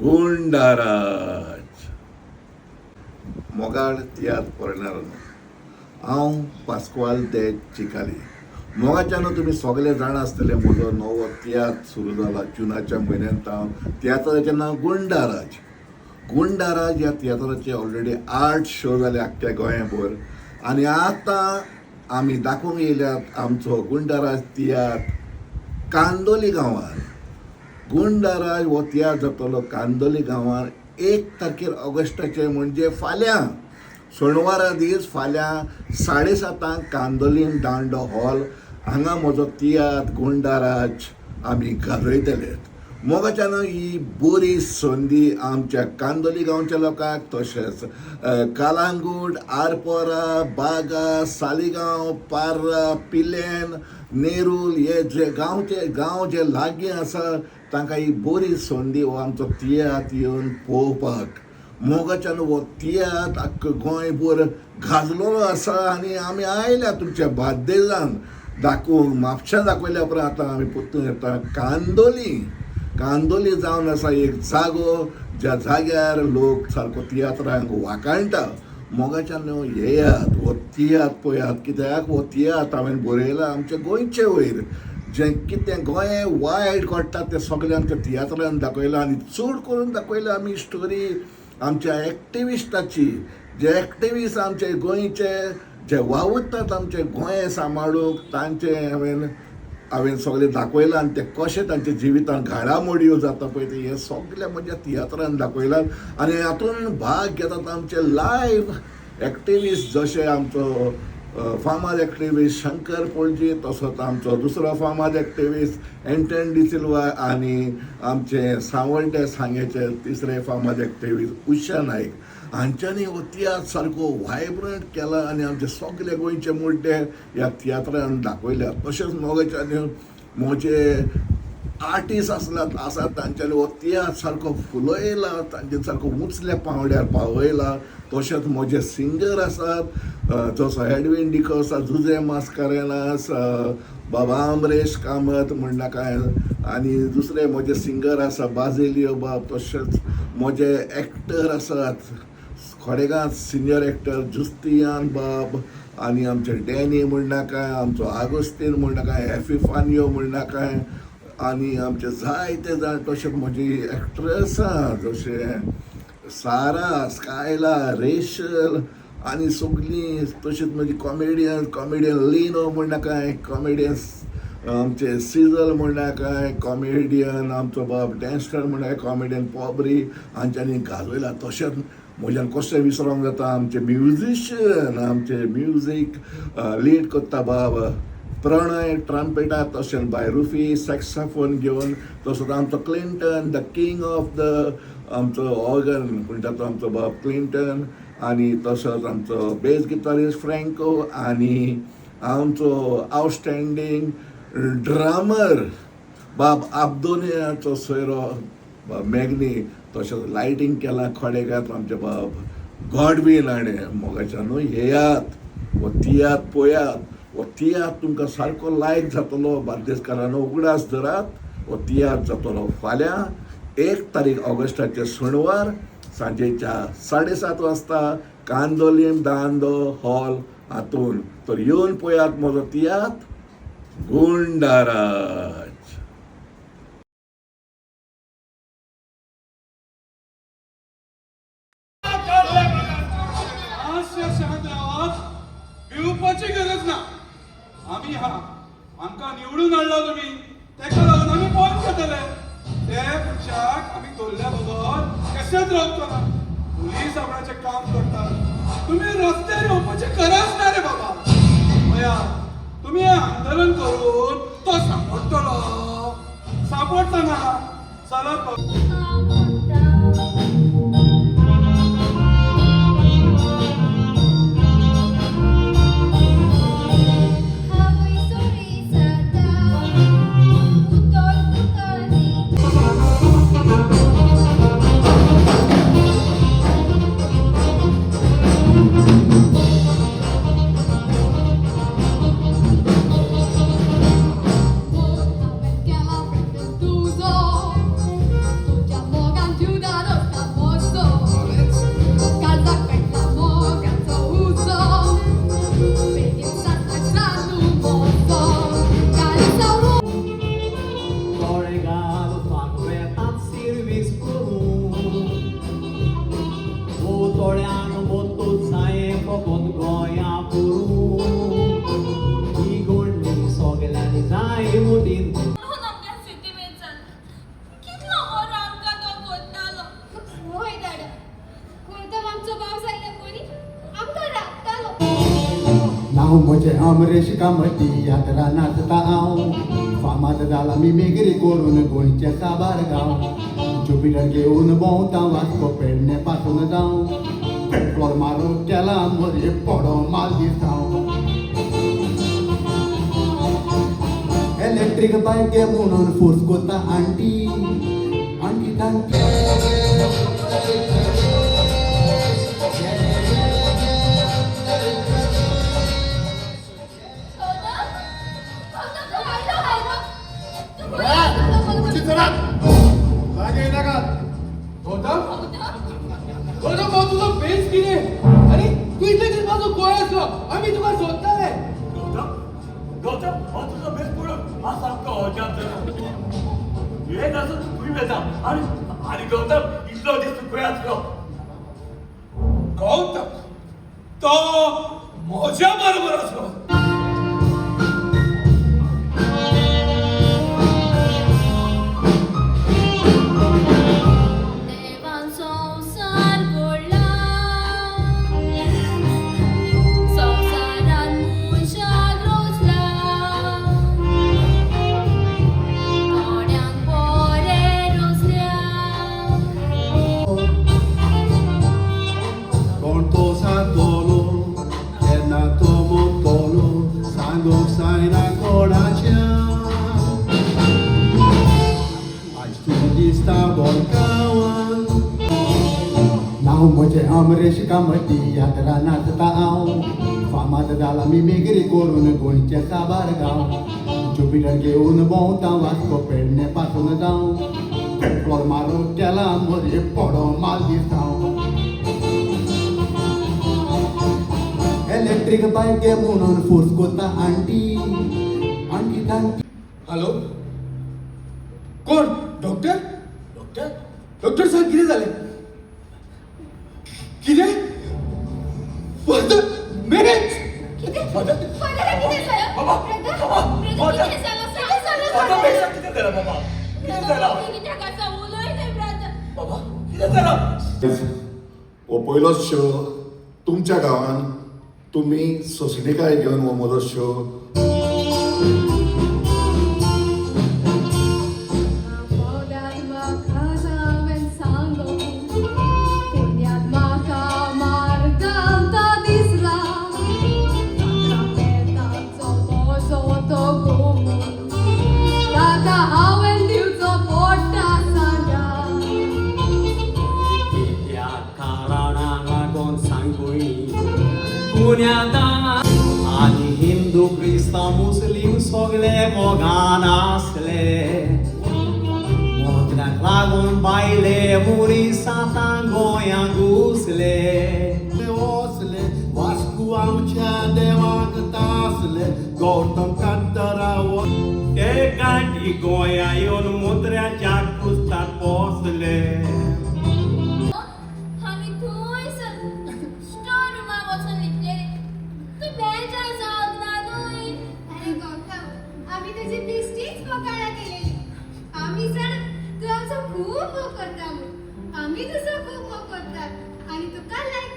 गुंडाराज. मोगाळ तियात्र पळयणारांनो, हांव पास्कुआल दे चिकाली. मोगाच्यान तुमी सगळे जाणा आसतले, म्हजो नवो तियात्र सुरू जाला जुनाच्या म्हयन्यांत. हांव तियात्राचें नांव गुंडाराज. गुंडाराज ह्या तियात्राचे ऑलरेडी 8 शो जाले आख्ख्या गोंयाभर आनी आतां आमी दाखोवंक येयल्यात आमचो गुंडाराज तियात्र कांदोली गांवांत. गुंडाराज हो तियात्र जातलो कांदोली गांवांत 1 तारखेर ऑगस्टाचे, म्हणजे फाल्यां शेनवारा दीस, फाल्यां 7:30 कांदोलीम दांडो हॉल हांगा म्हजो तियात्र गुंडाराज आमी गाजयतले. मोगाच्यान ही बरी संदी आमच्या कांदोली गांवच्या लोकांक, तशेंच कालांगूट, आरपोरा, बागा, सालिगांव, पार्रा, पिलेन, नेरूल हे जे गांवचे गांव जे लागीं आसा तांकां ही बरी संदी हो आमचो तियात्र येवन पळोवपाक. मोगाच्यान हो तियात्र आख्खो गोंयभर गाजलेलो आसा आनी आमी आयल्या तुमच्या बार्देजान दाखोवंक. म्हापश्यां दाखयल्या उपरांत आतां आमी परतून येता कांदोली. कांदोली जावन आसा एक जागो ज्या जाग्यार लोक सारको तियात्रांक वाखाणटा. मोगाच्यान येयात, हो तियात्र पळयात, कित्याक हो तियात्र हांवें बरयला आमच्या गोंयचे वयर जें कितें गोंय वायट घडटा तें सगळें आमच्या तियात्रान दाखयलां आनी चड करून दाखयलां आमी स्टोरी आमच्या एक्टिविस्टाची, जे एक्टिविस्ट आमचे गोंयचे जे वावुरतात आमचे गोंय सांबाळूंक, तांचे हांवें सगळें दाखयलां आनी ते कशें तांच्या जिवितान घडामोडयो जाता पळय ते हें सगळें म्हज्या तियात्रान दाखयलां. आनी हातूंत भाग घेतात आमचे लायव्ह एक्टिविस्ट, जशे आमचो फामाद एक्टिविस्ट शंकर पोळजी, तसोच आमचो दुसरो फामाद एक्टिविस्ट एंटन डिसिल्वा आनी आमचे सांवड्डे सांगेचे तिसरे फामाद एक्टिविस्ट उषा नायक. हांच्यांनी हो तियात्र सारको वायब्रंट केला आनी आमचे सगळे गोंयचे मुद्दे ह्या तियात्रान दाखयल्यात. तशेंच मोगाच्यानी म्हजे आर्टिस्ट आसलात आसात तांच्यांनी हो तियात्र सारको फुलयला, तांचे सारको उंचल्या पांवड्यार पावयला. तशेंच म्हजे सिंगर आसात, जसो एडवीन डिकोसा, जुजे मास्कारेनास, बाबा अमरेश कामत म्हणनाका, आनी दुसरे म्हजे सिंगर आसा बाजिलियो बाब. तशेंच म्हजे एक्टर आसात खडेगांत सिनियर एक्टर जुस्तियान बाब आनी आमचे डॅनी म्हणनाका, आमचो आगोस्तीन म्हणनाका, एफिफानियो म्हणनाका आनी आमचे जायते जाण. तशेंच म्हजी एक्ट्रेसां जशें सारा, स्कायला, रेशल आनी सगलीं. तशेंच म्हजी कॉमेडियन लिनो म्हणनाका, कॉमेडियन आमचे सिजल म्हणनाका, कॉमेडियन आमचो बाब डॅन्स्टर म्हणनाका, कॉमेडियन पॉबरी हांच्यांनी गाजयला. तशेंच म्हज्यान कशें विसरोंक जाता आमचे म्युजिशियन, आमचे म्युजीक लीड करता बाब प्रणय ट्रम्पेटा, तशेंच बाय रुफी सॅक्साफोन घेवन, तसोच आमचो Clinton the king of the आमचो ऑर्गन म्हणटा तो आमचो बाब क्लिंटन आनी तसोच आमचो बेस गिटारिस्ट फ्रँको आनी आमचो आवटस्टँडींग ड्रमर बाब आब्दोनियाचो सोयरो बाब मॅगनी. तशेंच लायटींग केलां खडेगांत आमचे बाब गॉडवीन हाणें. मोगाच्या न्हू येयात, हो तियात्र पळयात, हो तियात्र तुमकां सारको लायक जातलो. बार्देसकारांनो उगडास धरात, हो तियात्र जातलो फाल्यां 1 तारीख ऑगस्टाचे शेनवार सांजेच्या 7:30 वाजता कांदोलीम दांडो हॉल हातून. तर येवन पळयात म्हजो तियात्र गुंडाराज. हास्य शांत रावात, भिवपाची गरज ना. आमी हा, आमकां निवडून हाडला तुमी, तेका लागून आमी पळोवन घेतले. ते मनशाक आमी धरल्या बगर कशेंच रावचो ना. पुलीस आपणाचें काम करतात, तुमी रस्त्यार येवपाची गरज ना रे बाबा. पया, तुमी हें आंदोलन करून तो सांपडटलो? सांपडचो ना. चलत. हांव हांवूय सोरी जाता उतर तुका दिता. मोग हांवें केला फ्रेंड तुजो, तुज्या नांव म्हजें अमरेश कामती यात्रा नाचता हांव फामाद जाला मिमिक्री करून गोंयचे साबार गांव जुपिटर घेवन भोंवता वास्को पेडणे पासून जावं पेट्रोल मारून केला मरे पडो माल दिसांव इलेक्ट्रीक बायक घे म्हणून फोर्स कोता आंटी आंटी तांटी. गौतम, गौतम भाऊ, तुजो बेस कितें? आनी तूं इतले दीस पासून गोंय आसलो, आमी तुका सोदताले. गौतम, गौतम, हो तुजो भेस पळोवन हांव सामको अजाप जालो. हें आसून तूं खंय वेता? आनी आनी गौतम, इतलो दीस तूं खंय आसलो? गौतम तो म्हज्या बरोबर आसलो. देवान संवसार घडला, संवसारान मनशाक रोजला, थोड्यांक बरें रोजल्या. कोण तो सांगतलो केन्ना तो मोगतलो सांगूंक जायना कोणाच्या. आयज तूं दिसता बोरगांवान. नांव म्हजें अमरेश कामती यात्रा नाचता हांव फामाद जाला मिमिक्री करून गोंयचे साबार गांव जुपिटर घेवन भोंवता वास्को पेडणे पासून जावं पेट्रोल मारून केला मरे पडो माल दिसांव इलेक्ट्रीक बायक घे म्हणून फोर्स कोता आंटी आंटी तांटी. हॅलो, कोण? डॉक्टर? डॉक्टर? डॉक्टर साहेब, कितें जालें? कितें? Father marriage? कितें? फादर? फादराक कितें जालें? बाबा, ब्रदर, बाबा, ब्रदर, फादर. कितें जालां? सांग, सांग, फादर सांग. भेसाक कितें जालां बाबा? कितें जालां? तूं कित्याक आसा? उलय थंय ब्रदर. बाबा, कितें जालां? हो पयलोच शो तुमच्या गांवान तुमी सोंसणिकाय घेवन हो म्हजो शो. पोल्यात म्हाका जावें सांगो, पुण्यात म्हाका मार्गांत दिसला, फातरा पेताचो म्हजो तो गोमून, ताका हांवें दिवचो पोटा सांगा. कित्या कारणाक लागून सांगूय पुण्याता आनी हिंदू क्रिस्तांव मुस्लीम सगळे मोगान आसले मोत्र्याक लागून बायले मुरी सातां गोंयां घुसले. वसले वास्को आमच्या देवाक तासले गौतम कांताराव. ते गांठी गोंया येवन मोत्र्याच्या कुस्तार पोसले. आमी थंयसर स्टोर रुमा वचून लिपलेली. तूं बेजार जावंक ना न्हय? अरे गौतम, आम्ही तुझी बेस्टीच फकाणां केलेली. आम्ही जाण तूं आमचो खूब मोग करता म्हूण. आमी तुजो खूब मोग करतात आनी तुका लायक